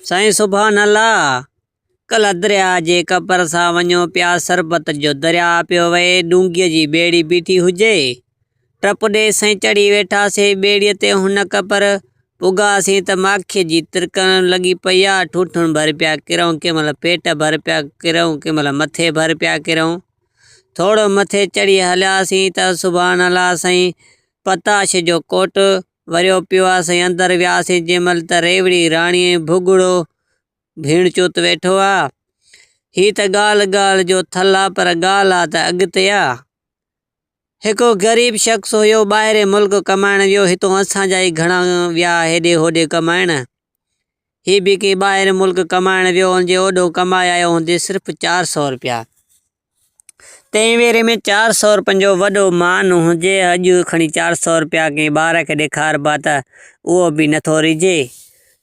سائين سبحان الله! ڪلهه درياهه جي ڪپر سان وڃو پيا سربت جو درياهه پيو وهي، ڏونگهيء جي ٻيڙي بيٺي هجي. ٽپ ڏئي سائين چڙهي ويٺاسين ٻيڙيء تي هن ڪپر پڳاسين ته ماکيء جي ترڪڻ لڳي پئي آ، ٺونٺن ڀر پيا ڪرئون، ڪنهن مهل پيٽ ڀر پيا ڪرئون، ڪنهن مهل مٿي ڀر پيا ڪرئون. ٿورو مٿي چڙهي هلياسين ته سبحان الله سائين پتاش جو ڪوٽ وريو پيو آ، سائين اندر وياسين جنهن مهل ته ريوڙي راڻي ۽ ڀڳڙو ڀيڻچوت ويٺو آ. هي ته ڳالهه ڳالهه جو ٿل آ پر ڳالهه آ ته اڳتي آ. هڪ غريب شخص هيو ٻاهرين ملڪ ڪمائڻ ويو هتون اسان جا ئي گهڻا ويا هيڏي هوڏي ڪمائڻ. هي به ڪنهن ٻاهرين ملڪ ڪمائڻ ويو هجي اوڏو ڪمائي آيو هوندي صرف 400 رپيا. تنهن ويري ۾ 400 رپين جو وڏو مان هجي اڄ کڻي 400 رپيا ڪنهن ٻار کي ڏيکاربا ته اهو به نٿو ريجهي.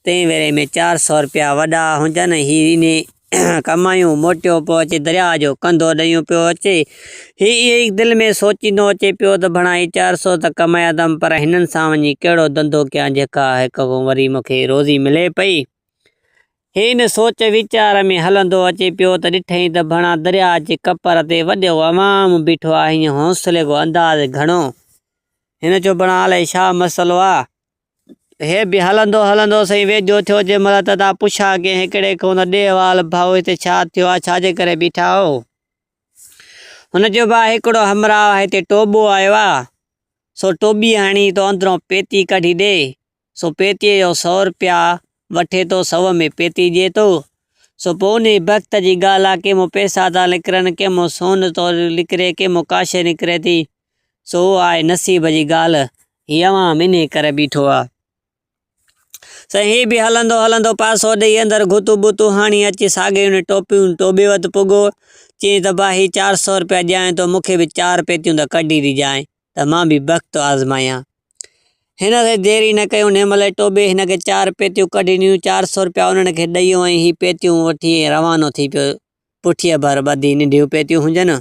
تنهن ويري ۾ 400 رپيا وڏا هجن هي انهي ڪمايون موٽيو پيو اچي درياء جو ڪنڌو ڏيون پيو اچي. هي اهي ئي دل ۾ سوچيندو اچي پيو ته ڀڻا هي 400 ته ڪمايا اٿم پر هنن سان وڃي ڪهڙو ڌنڌو ڪيان جيڪا هڪ کان وري مون کي روزي ملي پئي. هي ان سوچ ويچار ۾ هلندو اچي پيو ته ڏٺئين ته ڀڻا درياء جي ڪپر تي وڏو عوام بيٺو آهي ۽ حوصلي جو انداز گهڻو. هن چيو ڀڻا الائي ڇا مسئلو آ. هي به هلندو هلندو سائين ويجهو ٿيو جنهن مهل ته تان پڇا ڪنهن هڪڙي کان ته ڏي احوال ڀائو هتي ڇا ٿيو آ ڇا جي ڪري بيٺا آهو. هن چيو ڀاء هڪڙو همراهه هتي ٽوٻو آيو آ سو ٽوٻي هڻي تو اندرون پيتي ڪڍي ڏي. سو پيتيء جو سئو رپيا وٺي ٿو، سئو ۾ پيتي ڏئي ٿو. سو پوء انهيء بخت جي ڳالهه آ، ڪنهن مان پئسا ٿا نڪرن، ڪنهن مان سون ٿو نڪري، ڪنهن مان ڪا شيء نڪري ٿي. سو اها آهي نصيب جي ڳالهه. هي عوام انهيء ڪري بيٺو آ. سائين هي به هلندو هلندو پاسو ڏئي اندر گهتون ٻتون هڻي اچي ساڳئي انهيء ٽوپيون ٽوٻي وٽ پڳو. چيائين ته ڀاء هي 400 رپيا ڏيانء ٿو، مون کي به چار پيتيون ته ڪڍي ڏجانء. ته مان به بخت آزمايان. هن کي دير ئي نه ڪئي، انهيء مهل ئي ٽوٻي هن کي چار پيتيون ڪڍي ڏنيون، 400 رپيا انهن کي ڏئي ۽ هي پيتيون وٺي ۽ روانو ٿي پيو. پٺيء ڀر ٻڌي ننڍيون پيتيون هجن.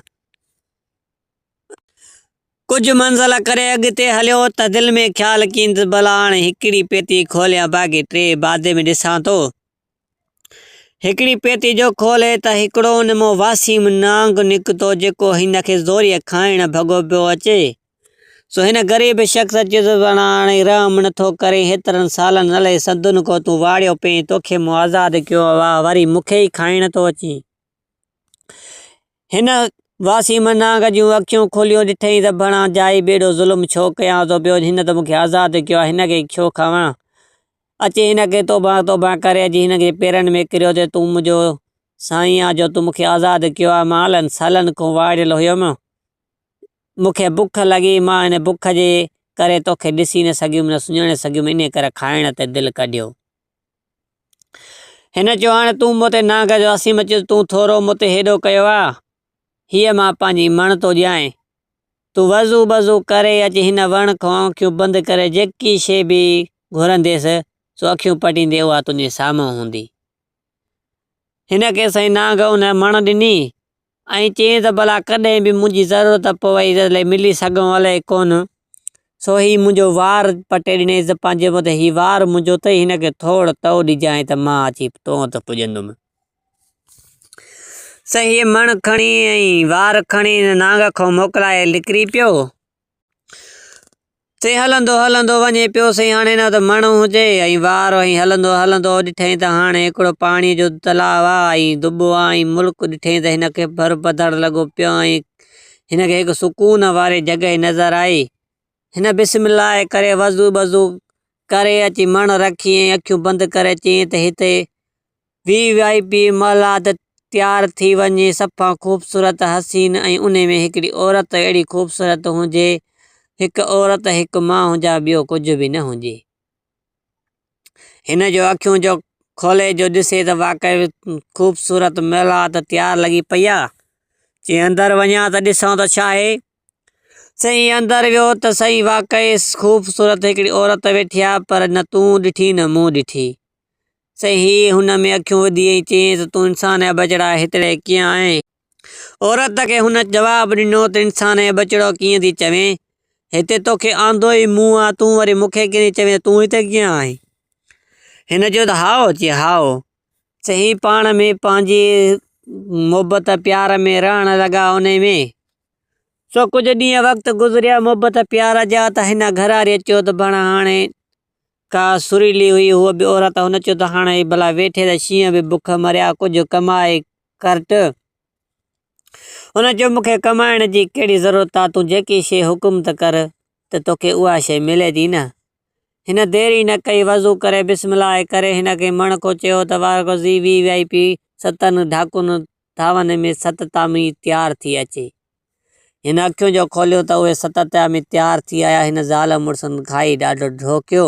ڪجهه منزل ڪري اڳتي هليو ته دل ۾ خيال ڪيائين ته ڀلا هاڻي هڪڙي پيتي کوليان، باقي ٽي بعد ۾ ڏسان ٿو. هڪڙي پيتي جو کولي ته هڪڙو ان مان واسيم نانگ نڪتو جيڪو هن کي زوريء کائڻ ڀڳو پيو اچي. سو هن غريب شخص چيس ته هاڻي رحم نٿو ڪرين، هيترن سالن الائي صدين کان تون واڙيو پئين، توکي مون آزاد ڪيو آ، وري مون کي ئي کائڻ ٿو اچين. هن واسيم نانگ جون اکيون کوليون ڏٺئين ته ڀڻا جائي به ايڏو ظلم ڇو ڪيان ٿو پيو، هن ته مون کي آزاد ڪيو آ، هن کي ڇو کاوان؟ اچي هن کي توبه توبه ڪري اچي هن جي پيرن ۾ ڪريو ته تون منهنجو سائين آن جو تون مون کي آزاد ڪيو آهي مان الن سالن کان واڙيل هيم مون کي بک لڳي مان هن بک جي ڪري توکي ڏسي نه سگهيم نه سڃاڻي سگهيم انهي ڪري کائڻ تي دل ڪڍيو. هن چيو هاڻي تون مون تي نانگ جو اسيم چيو تون ٿورو مون تي هيڏو ڪيو آ هيء مان پنهنجي مڻ ٿو ڏيانء تون وضو بضو ڪري اچ هن وڻ کان اکيون بند ڪري جيڪي شيء به گهرنديس سو اکيون پٽيندي اها تنهنجي سامهون هوندي. هن کي سائين نانگ ان مڻ ڏني ۽ چيائين ته ڀلا ڪڏهن به منهنجي ضرورت پوئي ته الائي ملي سگهون الائي ڪونه. سو هي منهنجو وار پٽي ڏنائينس ته پنهنجي منهن تي هي وار منهنجو اٿئي هن کي ٿوڙ تئو ڏجانء ته مان اچي تو وٽ پڄندم. سائين هي مڻ کڻي ۽ وار کڻي هن نانگ کان موڪلائي نڪري پيو. سائين هلندو هلندو وڃي پيو سائين هاڻي نه ته مڻ هجي ۽ وار ۽ هلندو هلندو ڏٺائين ته هاڻي هڪڙو پاڻي جو تلاء آ ۽ دٻو آ ۽ ملڪ ڏٺائين ته هن کي ڀر ٻڌڻ لڳو پيو ۽ هن کي هڪ سڪون واري جڳهه نظر آئي. هن بسم الله ڪري وضو بضو ڪري اچي مڻ رکي ۽ اکيون بند ڪري چيائين ته هتي وي وائي پي محلات تيار ٿي وڃي، صفا خوبصورت، حسين ۽ انهي ۾ هڪڙي عورت اهڙي خوبصورت هجي، هڪ عورت هڪ مان هجان ٻيو ڪجهه به نه هجي. هن جو اکيون جو کولي جو ڏسي ته واقعي خوبصورت محلات تيار لڳي پئي آ. چي اندر وڃان ته ڏسان ته ڇا آهي. سائين اندر ويو ته سائين واقعي خوبصورت هڪڙي عورت ويٺي آ پر نه تون ڏٺي نه مون ڏٺي. سائين هي هن ۾ اکيون وڌي ۽ چيائين ته تون انسان جا ٻچڙا هتڙي ڪيئن آئين؟ عورت کي هن جواب ڏنو ته انسان جا ٻچڙو ڪيئن ٿي چوين؟ هتي توکي آندو ئي مون آ، تون وري مون کي ڪيئن ٿي چوين ته تون هتي ڪيئن آئين؟ هن چيو ته هائو، چي هائو. سهي پاڻ ۾ پنهنجي محبت پيار ۾ رهڻ لڳا انهي ۾. سو ڪجهه ڏينهن وقت گذريا محبت پيار جا ته هن گهرواريء چيو ته ڀڻ هاڻي ڪا سريلي هئي هوء به عورت هن چيو ته هاڻي ڀلا ويٺي ته شينهن به بک مريا ڪجهه ڪمائي ڪرٽ. هن چيو مون کي ڪمائڻ جي ڪهڙي ضرورت آ تون جيڪي شيء حڪم ته ڪر ته توکي اها شيء ملي ٿي نه. هن دير ئي نه ڪئي، وضو ڪري بسم الله ڪري هن کي مڻڪو چيو ته وارڪو زي وي وي پي ستن ڍاڪن ٿانون ۾ ست طعامي تيار ٿي اچي. هن اکيون جو کوليون ته اهي ست طعامي تيار ٿي آيا. هن زال مڙسن کائي ڏاڍو ڍوڪيو.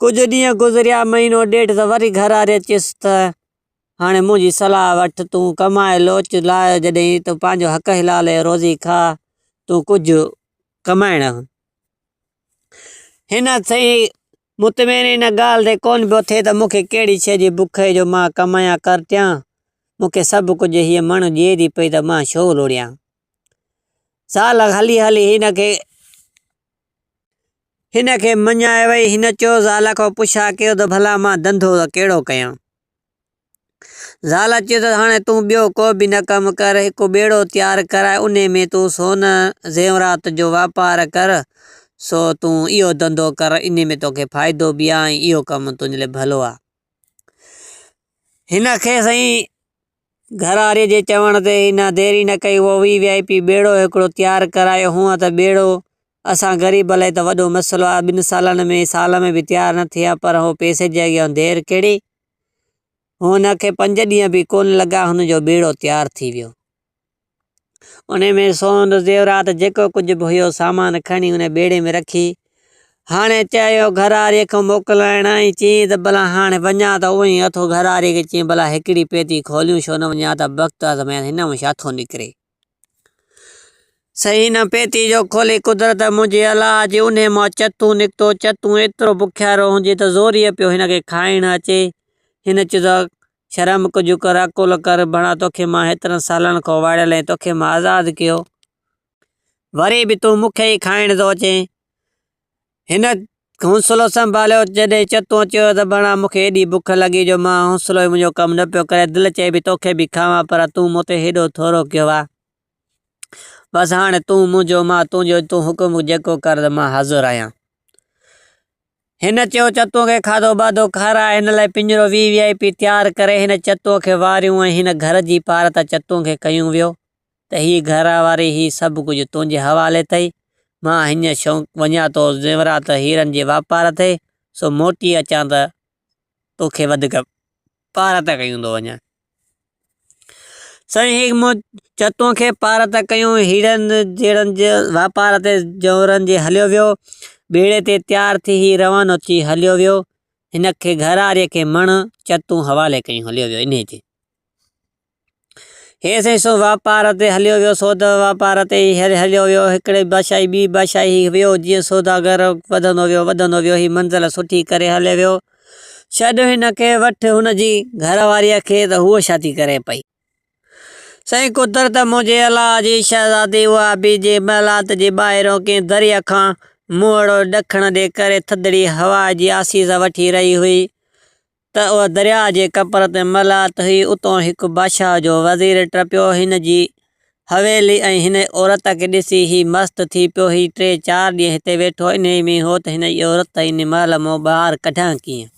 ڪجهه ڏينهن گذريا، مهينو ڏيڍ ته وري گهرواريء چيس ته هاڻي منهنجي صلاح وٺ، تون ڪمائي لوچ لاء جڏهن تون پنهنجو حق حلال جي روزي کاء، تون ڪجهه ڪمائڻ. هن سائين مطمئن ان ڳالهه تي ڪونه پيو ٿئي ته مون کي ڪهڙي شيء جي بک آهي جو مان ڪمايان ڪرٽيان، مون کي سڀ ڪجهه هيء مڻ ڏئي ٿي پئي ته مان ڇو لوڙيان. زال هلي هلي هن کي هن کي مڃائي وئي. هن چيو زال کان پڇا ڪيو ته ڀلا مان ڌنڌو ڪهڙو ڪيان؟ زال چيو ته هاڻي تون ٻيو ڪو به نه ڪم ڪر، هڪ ٻيڙو تيار ڪرائي انهي ۾ تون سون زيورات جو واپار ڪر، سو تون اهو ڌنڌو ڪر، انهي ۾ توکي فائدو به آهي ۽ اهو ڪم تنهنجي لاء ڀلو آهي. هن کي سائين گهرواريء جي چوڻ تي هن دير ئي نه ڪئي، اهو وي وي آء پي ٻيڙو هڪڙو تيار ڪرايو. هونء ته ٻيڙو اسان غريب لاء ته وڏو مسئلو آهي، ٻن سالن ۾ سال ۾ به تيار نه ٿئي ها، پر هو پئسي جي اڳيان دير ڪهڙي؟ هن کي پنج ڏينهن به ڪونه لڳا، هن جو ٻيڙو تيار ٿي ويو. انهي ۾ سون زيورات جيڪو ڪجهه به هيو سامان کڻي ان ٻيڙي ۾ رکي هاڻي چيو گهرواريء کان موڪلائڻ ۽ چيائين ته ڀلا هاڻي وڃان ته اونئي اٿو گهرواريء کي چيائين ڀلا هڪڙي پيتي کوليون ڇو نه وڃان ته بخت آزمايان هن مان ڇا ٿو نڪري. سائين هن پيتي جو کولي قدرت منهنجي الله جي انهي مان چتون نڪتو چتون ايترو بکيارو هجي ته زوريء پيو هن کي کائڻ اچي هن چيو ته شرم ڪجهه ڪر، عقل ڪر، ڀڻا توکي مان هيترن سالن کان واڙيل ۽ توکي مان آزاد ڪيو. وري به تون مون کي ئي کائڻ ٿو اچين. هن حوصلو سنڀاليو، جڏهن چتون چيو ته ڀڻا مون کي ايڏي بک لڳي جو مان حوصلو ئي منهنجو ڪم نه پيو ڪري، دل چئي پئي توکي به کاوان پر تون مون تي هيڏو ٿورو ڪيو آ. بس هاڻي تون منهنجو مان تنهنجو، تون حڪم جيڪو ڪر ته مان حاضر آهيان. هن چيو چتونء کي کاڌو ٻاڌو کارائي هن لاء پڃرو وي وي آء پي تيار ڪري هن چتونء کي واريون ۽ هن گهر جي پارت چتونء کي ڪيون ويو ته هي گهر واري هي سڀ ڪجهه تنهنجي حوالي اٿئي مان هينئر شونق وڃان ٿو زيورات هيرن جي واپار تي سو موٽي اچان ته توکي وڌيڪ پارت ڪيون ٿو وڃان. سائين هي مون چتون کي پارت ڪيون هيرن جهڙن جي واپار تي جوهرن جي هليو ويو ٻيڙي تي تيار ٿي هي روانو ٿي هليو ويو هن کي گهرواري کي مڻ چتون حوالي ڪيون هليو ويو انهي جي هي سائين سو واپار تي هليو ويو سودا واپار تي هليو ويو هڪڙي بادشاهي ٻي بادشاهي ويو جيئن سوداگر وڌندو ويو وڌندو ويو هي منزل سٺي ڪري هليو ويو ڇڏ هن کي وٺ هن جي گهر واريء کي ته هوء ڇا ٿي ڪري پئي. سائين قدرت منهنجي الله جي شهزادي اها به جي محلات جي ٻاهريون ڪنهن دريء کان منهڙو ڏکڻ ڏي ڪري ٿڌڙي هوا جي آسيس وٺي رهي هئي ته اها درياء جي ڪپر تي محلات هئي اتون هڪ بادشاهه جو وزير ٽپيو هن جي حويلي ۽ هن عورت کي ڏسي هي مست ٿي پيو. هي ٽي چار ڏينهن هتي ويٺو. انهيء ۾ هو ته هن جي عورت ان محل مان ٻاهر ڪڍان ڪيئن؟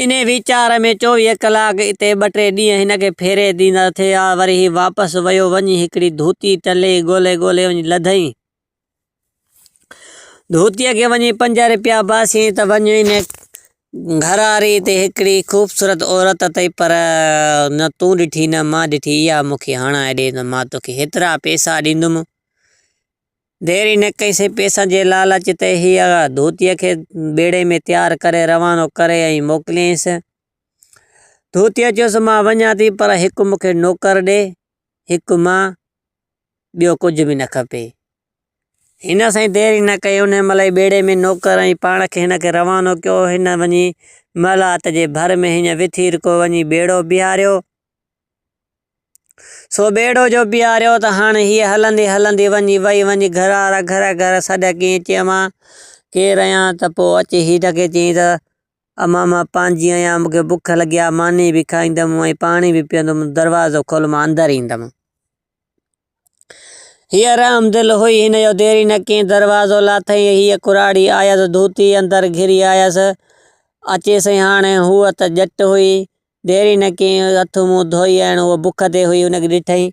انهيء ويچار ۾ 24 ڪلاڪ اتي ٻه ٽي ڏينهن هن کي ڦيري ڏيندا ٿيا. وري هي واپس ويو. وڃي هڪڙي ڌوتي ٽلي ڳولي ڳولي وڃي لڌائين. ڌوتيء کي وڃي پنج رپيا باسيائين ته وڃ ان گهرواري تي هڪڙي خوبصورت عورت اٿئي پر نه تون ڏٺي نه مان ڏٺي اها مون کي هڻائي ڏي ته مان توکي هيترا پئسا ڏيندم. دير ئي نه ڪئي سين پئسن جي لالچ تي هيء ڌوتيء کي ٻيڙي ۾ تيار ڪري روانو ڪري ۽ موڪليائينس. ڌوتيء چيس مان وڃان ٿي پر هڪ مون کي نوڪر ڏي، هڪ مان ٻيو ڪجهه به نه کپي. هن سائين دير ئي نه ڪئي، انهيء مهل ئي ٻيڙي ۾ نوڪر ۽ پاڻ کي هن کي روانو ڪيو. هن وڃي محلات جي ڀر ۾ هينئن وٿيرڪو وڃي ٻيڙو بيهاريو. سو ٻيڙو جو بيهاريو ته هاڻي هيء هلندي هلندي وڃي وئي، وڃي گهر وارا گهر گهر سڏ ڪيائين، چيائين مان ڪير آهيان ته پوء اچي هن کي چيائين ته. امان مان پانجي آهيان، مون کي بک لڳي آ، ماني به کائيندم ۽ پاڻي به پيئندم، دروازو کول مان اندر ايندم. هيء رحم دل هئي، هن جو ديري نه ڪئين، دروازو لاٿائين، هيء ڪراڙي آيس، ڌوتي اندر گهري آيس، اچي سائين هاڻي هوء ته ڄٽ هئي، ديري نه ڪئين، هٿ منهن ڌوئي ۽ هوء بک تي هئي، ان کي ڏٺائين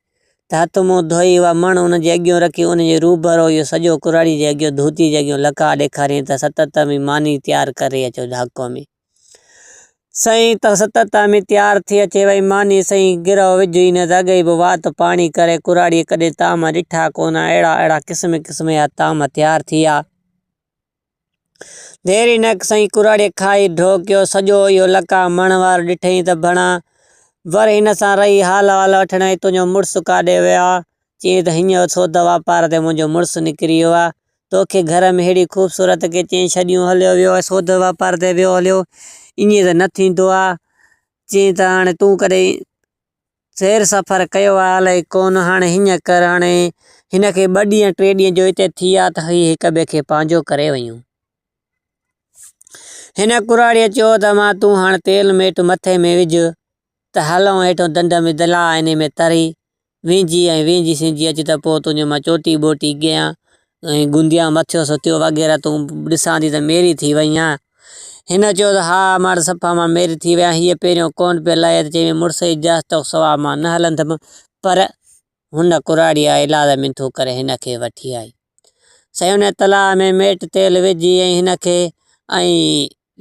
ته هٿ منهن ڌوئي اها مڻ ان جي اڳيون رکي، ان جي روبرو اهو سڄو ڪراڙي جي اڳيون ڌوتي جي اڳيون لقاء ڏيکاريائين ته ستت ۾ ماني تيار ڪري اچو ڍاڪو ۾. سائين ته ستت ۾ تيار ٿي اچي وئي ماني سائين گرهه وجهه ئي نه ته اڳي ئي به وات پاڻي ڪري ڪراڙيء ڪڏهن طعام ڏٺا ڪونه اهڙا اهڙا قسم قسم جا طعام تيار ٿيا. دير ئي نه سائين ڪراڙي کائي ڍو ڪيو، سڄو اهو لقاء مڻ وارو ڏٺئين ته ڀڻا ور هن سان رهي حال احوال وٺڻ ۽ تنهنجو مڙس ڪاڏي ويو آ؟ چيائين ته هينئر سودا واپار تي منهنجو مڙس نڪري ويو آ، توکي گهر ۾ ههڙي خوبصورت کي چيائين ڇڏيون هليو ويو آ، سودو واپار تي ويو هليو، ائين ته نه ٿيندو آ، چيائين ته هاڻي تون ڪڏهن سير سفر ڪيو آ الائي ڪونه، هاڻي هيئن ڪر هاڻي هن کي ٻه ڏينهن ٽي ڏينهن جو اتي ٿي آ ته هي هڪ ٻئي کي پنهنجو ڪري ويون. هن ڪراڙيء چيو ته امان تون هاڻ تيل ميٽ مٿي ۾ وجهه ته هلون هيٺون دنڊ ۾ دلا انهي ۾ تري وينجهي ۽ وينجهي سينجهي اچ ته پوء تنهنجو مان چوٽي ٻوٽي ڳيان ۽ گنديان مٿيو ستيو وغيره تون ڏسان ٿي ته ميري ٿي وئي آن. هن چيو ته ها اماڙ صفا مان ميري ٿي وئي آهيان. هيء پهريون ڪونه پئي لهي ته چيائين مڙس جي اجازت سوا مان نه هلندم پر هن ڪراڙيء ايلاز منٿون ڪري هن کي وٺي آئي. سائين ان تلاء ۾ ميٽ تيل وجهي ۽ هن کي ۽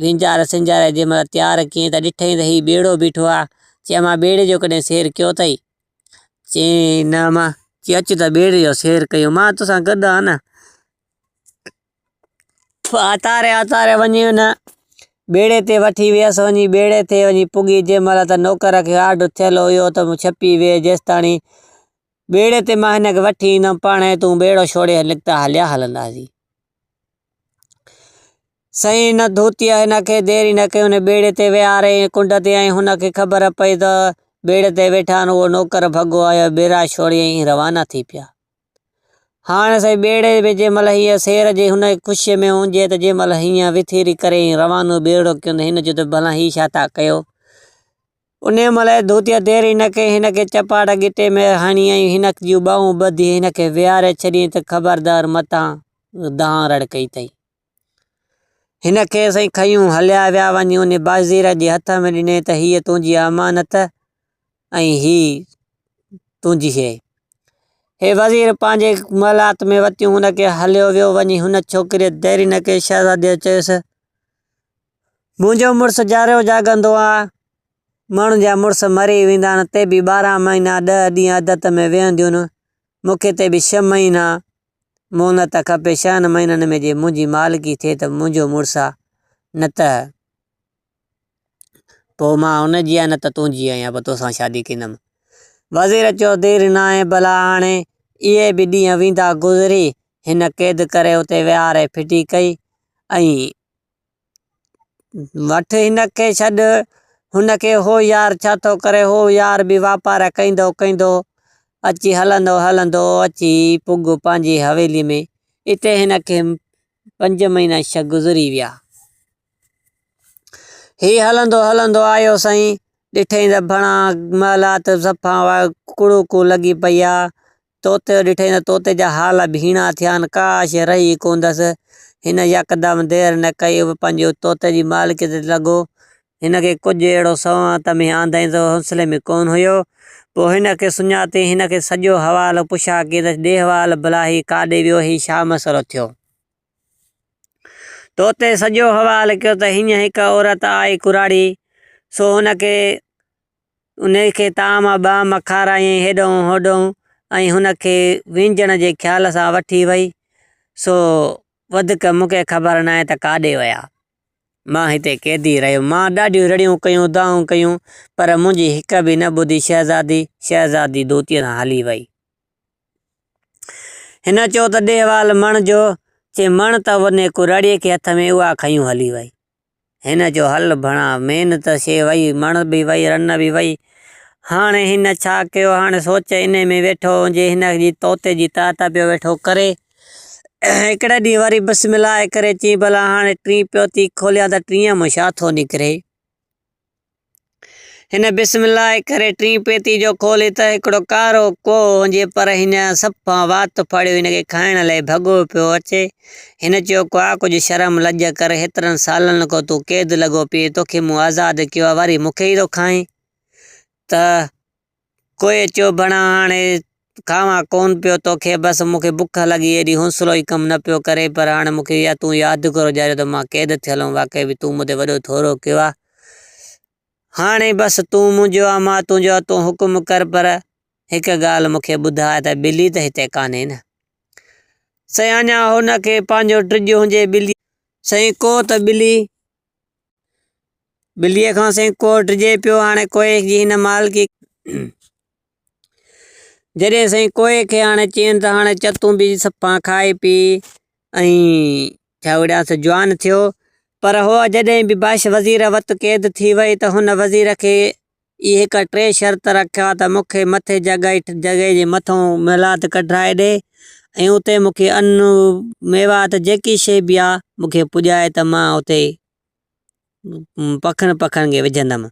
وينجهار سينجهاري جنهن مهل تيار ڪيائين ته ڏٺائين ته هي ٻيڙو بيٺو آهي. چي امان ٻيڙي جو ڪڏهن سير ڪيو اٿئي؟ چيائين نه امان. چي اچ ته ٻيڙي جو سير ڪيون مان توسان گڏ آهيان نه. آتاري آتاري وڃي ان ٻيڙي تي وٺي ويس وڃي ٻيڙي تي وڃي پڳي جنهن مهل ته نوڪر کي آرڊر ٿيل هيو ته ڇپي ويهه جيستاڻي ٻيڙي تي مان هن کي وٺي ايندم پاڻهي تون ٻيڙو ڇوڙي نڪتا هليا هلنداسين. سائين هن ڌوتيء هن کي دير ئي نه ڪئي ان ٻيڙي تي ويهاري ڪنڊ تي ۽ هن کي خبر پئي ته ٻيڙي تي ويٺا آهن اهو نوڪر ڀڳو آيو ٻيڙا ڇوڙي ۽ روانا ٿي پيا. هاڻ سائين ٻيڙي ۾ جنهن مهل هيء سير جي هن خوشيء ۾ هجي ته جنهن مهل هيئن وٿيري ڪري ۽ روانو ٻيڙو ڪيو ته هن چيو ته ڀلا هي ڇا ٿا ڪيو؟ انهيء مهل ڌوتيء دير ئي نه ڪئي هن کي چپاٽ ڳٽي ۾ هڻي ۽ هن جون ٻانهون ٻڌي هن کي ويهاري ڇڏيائين ته خبردار متان دانهن رڙ ڪئي اٿئي. هن کي سائين کنيون هليا ويا وڃي ان وزير جي هٿ ۾ ڏني ته هيء تنهنجي امانت ۽ هي تنهنجي شيء. هي وزير پنهنجي محلات ۾ وتيون هن کي هليو ويو وڃي هن ڇوڪريء ديرينه کي شهزاديء چيس، منهنجو مڙس جاريو جاڳندو آ، ماڻهن جا مڙس مري ويندا آهن تي به 12 مهينا 10 ڏينهن عدت ۾ ويهنديون آهن، مون کي تي به ڇهه مهينا مهلت کپي، ڇهن مهينن ۾ جي منهنجي مالڪي ٿئي ته منهنجو مڙس آ، نه ته پوء مان ان جي آهيان نه ته تنهنجي آهيان، پوء توسان شادي ڪندم. وزير چيو، دير ناهي ڀلا هاڻي اهي به ڏينهن ويندا گذري. هن قيد ڪري اتي ويهاري ڦٽي ڪئي ۽. وٺ هن کي ڇڏ هن کي هو يار ڇا ٿو ڪري هو يار به واپار ڪندو ڪندو اچي هلندو هلندو اچي پڳو پنهنجي حويلي ۾ اتي هن کي پنج مهينا ڇهه گذري ويا هي هلندو هلندو آيو سائين ڏٺئي ته ڀڻا محلات صفا ڪڙوڪو لڳي پئي آ طوطي ڏٺائين ته طوطي جا حال به هيڻا ٿيا آهن، ڪا شيء رهي ئي ڪوندس. هن يڪدم دير نه ڪئي، اهو پنهنجي طوطي جي مالڪيء تي لڳو. هن کي ڪجهه اهڙو سنوت ۾ آندائين جو حوصلي ۾ ڪونه هيو. پوء هن کي سڃاتائين، هن کي سڄو حوال پڇا ڪيائين ته ڏي حوال ڀلا هي ڪاڏي ويو، هي ڇا مسئلو ٿيو؟ طوطي سڄو حوال ڪيو ته هينئن هڪ عورت آئي ڪراڙي، سو هن کي انهيء کي طعام ٻام کارايائين هيڏهون هوڏهون ۽ هن کي وينجهڻ جي خيال سان وٺي وئي، سو وڌڪ مون کي خبر ناهي ته ڪاڏي ويا. مان هتي قيدي رهيم. مان ڏاڍيون رڙيون ڪيون، دانهون ڪيون، پر منهنجي هڪ به نه ٻڌي. شهزادي، شهزادي ڌوتيء سان هلي وئي. هن چيو ته ڏي حوال مڻ جو، چي مڻ ته انهيء ڪراڙيء کي هٿ ۾ اها کنيون هلي وئي. هن جو هل ڀڻا، مين ته شيء وئي، مڻ به وئي، رن به وئي. هاڻي هن ڇا ڪيو؟ هاڻي سوچ انهي ۾ ويٺو هجي، هن جي طوطي جي تات پيو ويٺو ڪري. هڪڙي ڏينهن وري بسم الله ڪري چيائين ڀلا هاڻي ٽين پيوتي کوليان ته ٽينء مان ڇا ٿو نڪري. هن بسم الله ڪري ٽين پيتي جو کولي ته هڪڙو ڪارو ڪوئو هجي پر هن صفا وات ڦاڙيو هن کي کائڻ لاء ڀڳو پيو اچي. هن چيو ڪوئا ڪجهه شرم لڄ ڪر هيترن سالن کان تون قيد لڳو پئين توکي مون آزاد ڪيو آهي وري مون کي ئي ٿو کائين ته ڪوئي چيو بڻا هاڻي کاوان ڪونه پيو توکي بس مون کي بک لڳي ايڏي حوصلو ئي ڪم نه پيو ڪري پر هاڻي مون کي اها تون ياد ڪرو ڏياريو ته مان قيد ٿيل هئم واقعي به تون مون تي وڏو ٿورو ڪيو آهي هاڻي بس تون منهنجو آ مان تنهنجو آ تون حڪم ڪر پر هڪ ڳالهه مون کي ٻڌاء ته ٻلي ته هتي ڪانهي نه. سائين اڃا هن کي پنهنجو ڊڄ هجي ٻلي. سائين ڪو ته ٻلي. ٻليء کان سائين ڪو ڊڄي پيو هاڻي ڪوئي جي هن مالڪي. جڏهن سائين ڪوئي کي هاڻي چين ته هاڻي چتون به صفا کائي پي ۽ ڇا جوان ٿيو پر هو جڏهن به باش وزير وت قيد ٿي وئي ته هن وزير کي اهي هڪ ٽي شرط رکيا ته مون کي مٿي جڳهه جي مٿئون محلات ڪڍرائي ڏي ۽ اتي مون کي ان ميوات جيڪي شيء به آ مون کي پڄائي ته مان اتي پکڻ پکڻ کي وجهندم.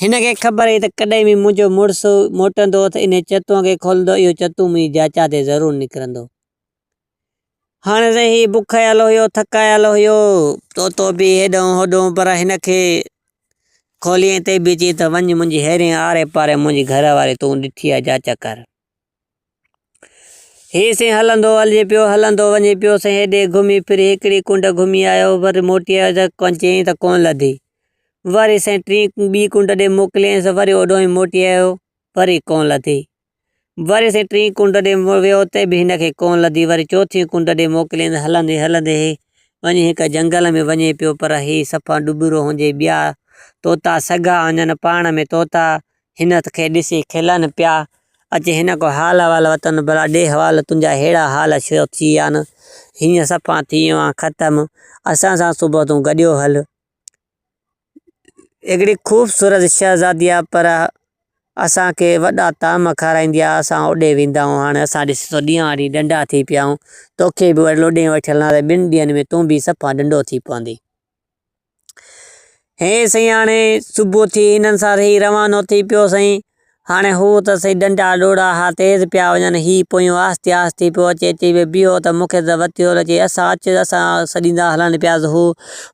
هن کي خبر هئي ته ڪڏهن به منهنجو مڙس موٽندو ته انهي چتونء کي کولندو، اهو چتون منهنجي جاچا تي ضرور نڪرندو. هاڻي سائين هي بکايل هيو، ٿڪايل هيو، طوطو به هيڏانهن هوڏانهن پر هن کي کوليائين تي به چيائين ته وڃ منهنجي هيرين آري پاري منهنجي گهر واري تون ڏٺي آهي جاچ ڪر. هي سائين هلندو هلجي پيو، هلندو وڃي پيو، سائين هيڏي گهمي ڦري هڪڙي ڪنڊ گهمي آيو، وري موٽي آيو ته چيائين ته ڪونه لڌي. وري سائين ٽين ٻي ڪنڊ ڏي موڪليائينس، وري اوڏانهن ئي موٽي آيو، وري ڪونه لڌي. وري سائين ٽين ڪنڊ ڏي ويو اتي به هن کي ڪونه لڌي، وري چوٿين ڪنڊ ڏي موڪليائينس، هلندي هلندي هي وڃي هڪ جنگل ۾ وڃي پيو، پر هي صفا ڏٻرو هجي، ٻيا طوطا سگها وڃن پاڻ ۾ طوطا هن کي ڏسي کلن پيا، اچي هن کان حال احوال وتن، ڀلا ڏي حوال تنهنجا ههڙا حال ڇو ٿي ويا آهن، هيئن صفا ٿي ويو آهين ختم، اسان سان صبح تون گڏيو هل. هڪڙي خوبصورت شهزادي آهي پر اسان کي وڏا طعام کارائيندي آهي، اسان اوڏي ويندا آهيون، هاڻي اسان ڏس ته ڏينهان ڏينهن ڏنڊا ٿي پيا آهيون، توکي به وري لوڏي وٺي هلنداسين، ٻن ڏينهن ۾ تون به صفا ڏنڊو ٿي پوندين. هي سائين هاڻي صبح ٿي هنن سان هي روانو ٿي پيو سائين هاڻي هو ته سائين ڏنڊا ڏوڙا ها تيز پيا وڃن هي پويون آهستي آهستي پيو اچي اچي ويو بيهو ته مون کي ته وتيو اچي اسان اچ اسان سڏيندا هلن پيا ته هو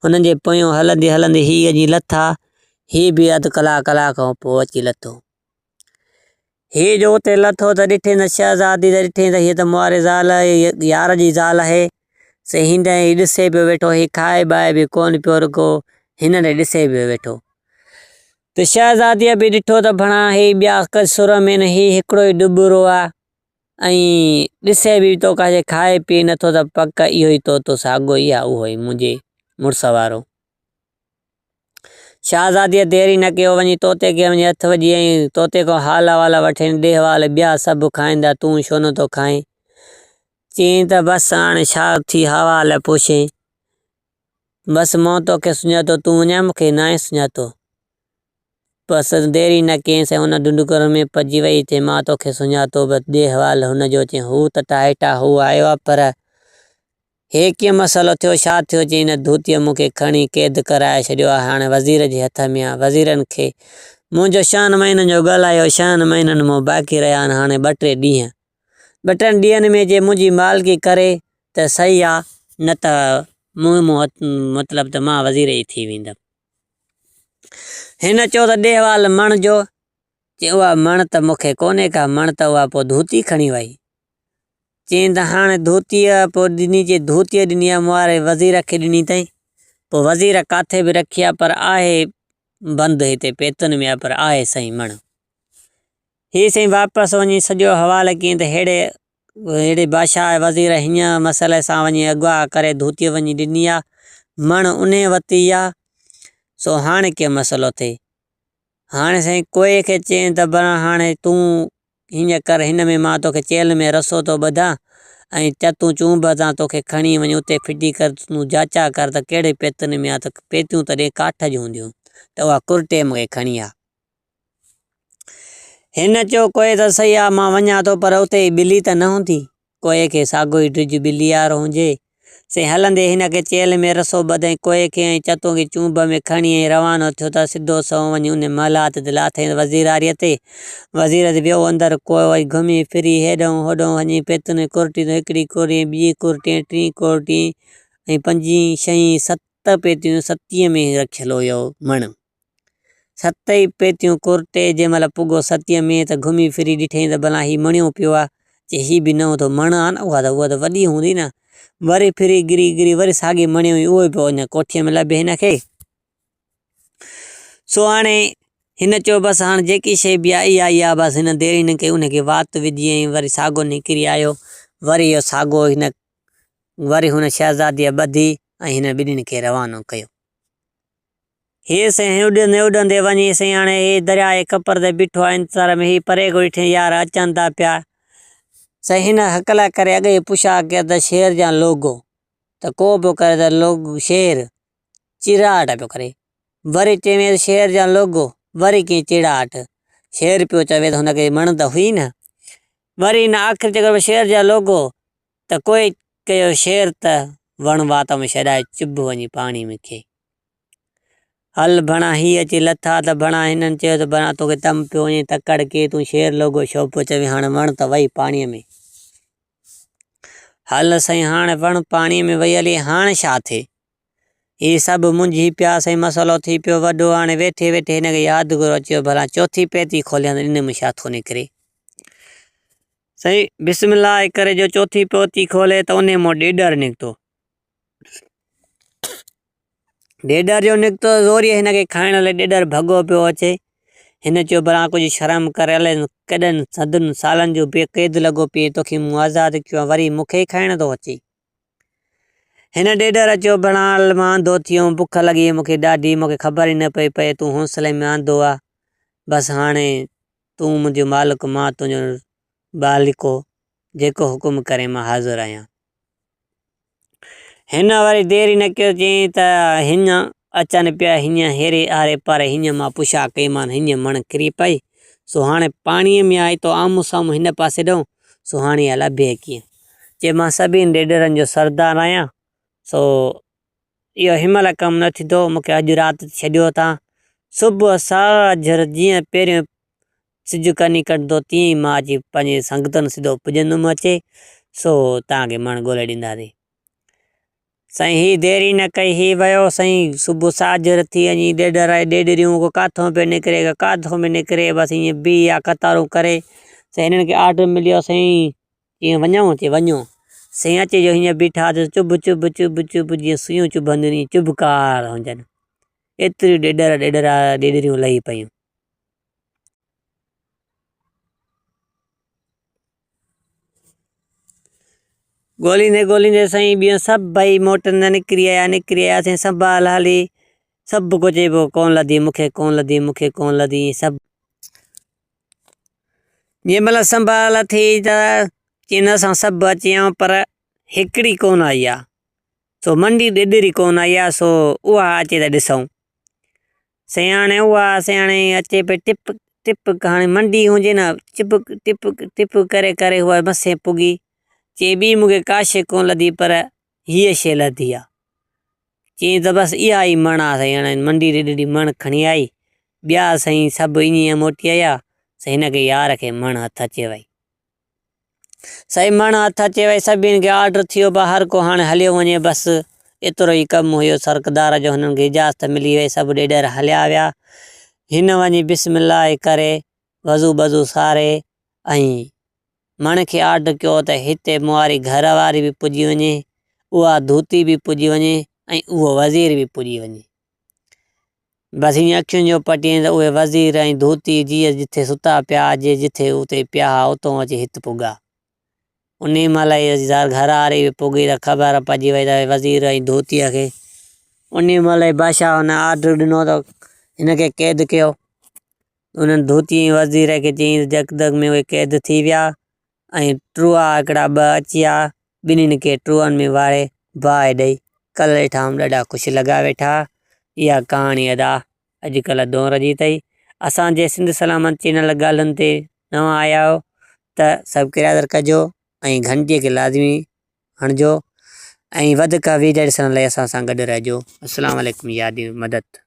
هنن جي پويون هلندي هلندي هي اچي لٿا هي به اڌ ڪلاڪ ڪلاڪ کان پوء اچي لٿو. هي جو اتي لٿو ته ڏٺئين ته شهزادي ته ڏٺئين ته هيء ته مئاري زال يار جي زال آهي. سي هن ڏانهن ئي ڏسي پيو ويٺو. هي کائي ٻائي به ڪونه پيو رڳو هن ڏي ڏسي پيو ويٺو. ته شهزاديء به ڏٺو ته ڀڻا هي ٻيا سر ۾ نه هي هڪڙو ئي ڏٻرو آهي ۽ ڏسي به ٿو ڪاڇي کائي پيئي نٿو ته پڪ اهو ئي طوطو ساڳيو ئي آهي اهو ئي منهنجي مڙس وارو. شاهزاديء دير ئي نه ڪيو، وڃي طوطي کي وڃي هٿ وجهيائين. طوطي کان حال احوال وٺين، ڏي حوال ٻيا سڀ کائين ٿا، تون ڇو نه ٿو کائين؟ چيائين ته بس هاڻي ڇا ٿي حوال پڇين؟ بس مون توکي سڃاتو، تون اڃا مون کي ناهين سڃاتو. بس دير ئي نه ڪيائين، سائين ان ڍنڍڪر ۾ پئجي وئي، چيائين مان توکي سڃاتو، بس ڏي حوال هن جو، چيائين هو ته ٽاهيٽا هو آيو آهي، پر هي ڪيئن مسئلو ٿيو، ڇا ٿيو؟ چيائين نه ڌوتيء مون کي کڻي قيد ڪرائي ڇڏيو آهي، هاڻي وزير جي هٿ ۾ آهيان، وزيرن کي منهنجو ڇهن مهينن جو ڳالهايو، ڇهن مهينن مون باقي رهيا آهن، هاڻي ٻه ٽي ڏينهن، ٻه ٽن ڏينهن ۾ جي منهنجي مالڪي ڪري ته صحيح آ، نه ته مون مطلب ته مان وزير ئي ٿي ويندم. هن چيو ته ڏي حوال مڻ جو، چيائين اها مڻ ته مون کي ڪونهي ڪا، مڻ ته اها پوء ڌوتي کڻي وئي. چيائين ته هاڻي ڌوتيء پوء ڏني، چي ڌوتيء ڏني آهي مون واري وزير کي ڏني اٿئي، پوء وزير ڪاٿي به رکي آهي پر آهي بند هتي پيتن ۾ آهي پر آهي سائين مڻ. هي سائين واپس وڃي سڄو حوال ڪيائين ته ههڙي ههڙي بادشاهه وزير هيئن مسئلي سان وڃي اغوا ڪري ڌوتيء وڃي ڏني آهي، مڻ انهيء وتي آهي، سو هاڻي ڪيئن مسئلو ٿئي. هاڻي سائين ڪوئي کي چئين ته ڀلا هاڻي تون هيئن ڪر هن ۾ مان توکي چيلهه ۾ رسو ٿو ٻڌان ۽ چتون چونڀ تان توکي کڻي وڃي اتي ڦٽي ڪر تون جاچا ڪر ته ڪهڙي پيتن ۾ آ ته پيتيون تڏهن ڪاٺ جون هونديون ته اها ڪرٽي مون کي کڻي آ. هن چيو ڪوئي ته صحيح آ مان وڃان ٿو پر اتي ٻلي ته نه هوندي. ڪوئي کي ساڳيو ئي ڊڄ ٻلي وارو هجي. سائين هلندي هن کي چيلهه ۾ رسو ٻڌائين ڪوئي کي ۽ چتون کي چونب ۾ کڻي ۽ روانو ٿيو ته سڌو سنئون وڃي ان محلات تي لاٿائين وزيراريء تي. وزير ويو اندر ڪوئو ۽ گهمي ڦري هيڏانهن هوڏانهن وڃي پيتين ۽ ڪرٽين تي هڪڙي ڪرٽي ۽ ٻي ڪرٽي ۽ ٽين ڪرٽي ۽ پنجين، ڇهين، ست پيتيون ستينء ۾ رکيل هيو مڻ. ست ئي پيتيون ڪرٽي جنهن مهل پڳو ستينء ۾ ته گهمي ڦري ڏٺائين ته ڀلا هي مڻيو پيو آ. چي هي به نئون ٿو مڻ آ نه اها ته اها ته وڏي هوندي نه. وري ڦري گري گري وري ساڳي مڻيو ئي اهو ئي پيو اڃا ڪوٺيء ۾ لڀي هن کي. سو هاڻي هن چيو بس هاڻ جيڪي شيء به آ اها ئي آ بس هن دير ئي نه ڪئي ان کي وات وجهي ۽ وري ساڳو نڪري آيو. وري اهو ساڳو هن وري هن شهزاديء ٻڌي ۽ هن ٻنهين کي روانو ڪيو. هي سائين اڏندي اڏندي وڃي سائين هاڻي هي درياء جي ڪپر تي بيٺو آهي انتظار ۾ هي پري کان ڏٺئين يار اچن ٿا پيا سائين هن هڪل ڪري اڳ ئي پڇا ڪئي ته شير جا لوگو ته ڪو پيو ڪري ته لوگو شير چيڙاٽ پيو ڪري وري چوين ته شير جا لوگو وري ڪيئن چيڙاٽ شير پيو چوي ته هن کي مڻ ته هئي نه وري هن آخر چيو شير جا لوگو ته ڪوئي ڪيو شير ته وڻ وات ۾ ڇڏائي چڀ وڃي پاڻي ۾ کي. هل ڀڻا هي اچي لٿا ته ڀڻا هنن چيو ته ڀڻا توکي دم پيو وڃي تڪڙ ڪي تون شير لوگو ڇو پيو چوين هاڻ وڻ ته وئي پاڻي ۾. هل سائين هاڻ وڻ پاڻي ۾ وئي هلي هاڻ ڇا ٿئي. هي سڀ منجهي پيا سائين مسئلو ٿي پيو وڏو هاڻي ويٺي ويٺي هن کي يادگيرو اچي ويو ڀلا چوٿين پيتي کوليان ته ان ۾ ڇا ٿو نڪري. سائين بسم الله ڪري جو چوٿين پوتي کولي ته انهي مان ڏيڏر نڪتو. ڏيڏر جو نڪتو زوريء هن کي کائڻ لاء ڏيڏر ڀڳو پيو اچي. هن چيو ڀلا ڪجهه شرم ڪر الائي ڪيڏن صدين سالن جو بي قيد لڳو پئين توکي مون آزاد ڪيو آهي وري مون کي ئي کائڻ ٿو اچين. هن ڏيڏر چيو ڀلا مان انڌو ٿي ويم بک لڳي مون کي ڏاڍي مون کي خبر ئي نه پئي پئي تون حوصلي ۾ آندو آ بس هاڻي تون منهنجو مالڪ مان تنهنجو ٻالڪو، جيڪو حڪم ڪرين مان حاضر آهيان. هن وري دير ئي نه ڪيو چيائين ته هينئن اچن پيا هينئن هيري آري پاري هينئن مان پڇا ڪئيمان هينئن مڻ ڪري پئي سو هاڻي پاڻيء ۾ آئي تو آمهون سامهون هن پاسي ڏانهن سو هاڻي اها لڀي ڪيئن؟ چي مان سڀني ڏيڏرن جو سردار آهيان سو اهو هن مهل ڪم نه ٿيندو، مون کي اڄ رات ڇڏيو تان صبح ساجهر جيئن پهريون سج ڪني ڪڍندو تيئن ئي مان اچي پنهنجي سنگتن سڌو پڄندم اچي سو توهان کي مڻ ڳولي ڏينداسين. سائين هي دير ئي نه ڪئي هي ويو سائين صبح ساجهر ٿي وڃي ڏيڏر ۽ ڏيڏريون ڪو ڪاٿو پيو نڪري ڪو ڪاٿو پيو نڪري بس ائين بيهي ويا قطارون ڪري سائين هنن کي آرڊر مليو سائين چيائين وڃون؟ چي وڃو. سائين اچي جو هيئن بيٺا ته چڀ چڀ چڀ چڀ جيئن سيون چڀنديون تيئن چڀڪار هجن. ايتريون ڏيڏر ڏيڏرا ڏيڏريون لهي پيون. ڳوليندي ڳوليندي سائين ٻيون سڀئي موٽندي نڪري آيا نڪري آيا سائين سنڀال هلي سڀ ڪو چئي پيو ڪونه لڌي مون کي ڪونه لڌي مون کي ڪونه لڌي سڀ جنهن مهل سنڀال ٿي ته چين اسان سڀ اچي ويا آهيون پر هڪڙي ڪونه آئي آهي سو منڊي ڏيڏري ڪونه آئي آهي سو اها اچي ته ڏسون سياڻي اها سياڻي اچي پئي ٽپ ٽپ هاڻي منڊي هجي نه چپڪ ٽپڪ ٽپ ڪري ڪري اها مسي پڳي چي ٻي مون کي ڪا شيء ڪونه لڌي پر هيء شيء لڌي آ. چيائين ته بس اها ئي مڻ آ سائين. هاڻي منڊي ڏيڏري مڻ کڻي آئي. ٻيا سائين سڀ ائين ئي موٽي آيا. سائين هن کي يار کي مڻ هٿ اچي وئي. سائين مڻ هٿ اچي وئي سڀني کي آرڊر ٿيو به هر ڪو هاڻي هليو وڃي بس ايترو ئي ڪم هيو سرڪدار جو هنن کي اجازت ملي وئي سڀ ڏيڏر هليا ويا. هن وڃي بسم الله ڪري وضو بضو ساري ۽ مڻ کي آرڊر ڪيو ته هتي مون واري گهر واري به پڄي وڃي، اها ڌوتي به پڄي وڃي ۽ اهو وزير به پڄي وڃي. بس ائين اکين جو پٽين ته اهي وزير ۽ ڌوتي جيئن جٿي ستا پيا جي جٿي اتي پيا ها اتون اچي هت پڳا. انهي مهل ئي گهر واري به پڳي ته خبر پئجي وئي ته وزير ۽ ڌوتيء کي. انهي مهل ئي بادشاهه هن آرڊر ڏنو ته هن کي قيد ڪيو. انهن ڌوتي ۽ وزير کي چيائين ته جڪدم ۾ اهي قيد ٿي ويا ۽ ٽوئا هڪڙا ٻه اچي ويا، ٻنهين کي ٽوئن ۾ واڙي باهه ڏئي ڪل ڏٺائون ڏاڍا خوش لڳا ويٺا. اها ڪهاڻي ادا اڄڪلهه دور جي اٿئي. اسان جي سنڌ سلامت چينل ڳالهين تي نوان آيا آهيو ته سبڪرائيبر ڪجو. ۽ گهنٽي کي لازمي هڻجو ۽ وڌ ڪا ويڊيو ڏسڻ لاء اسان سان گڏ رهجو. السلام عليڪم يادي مدد.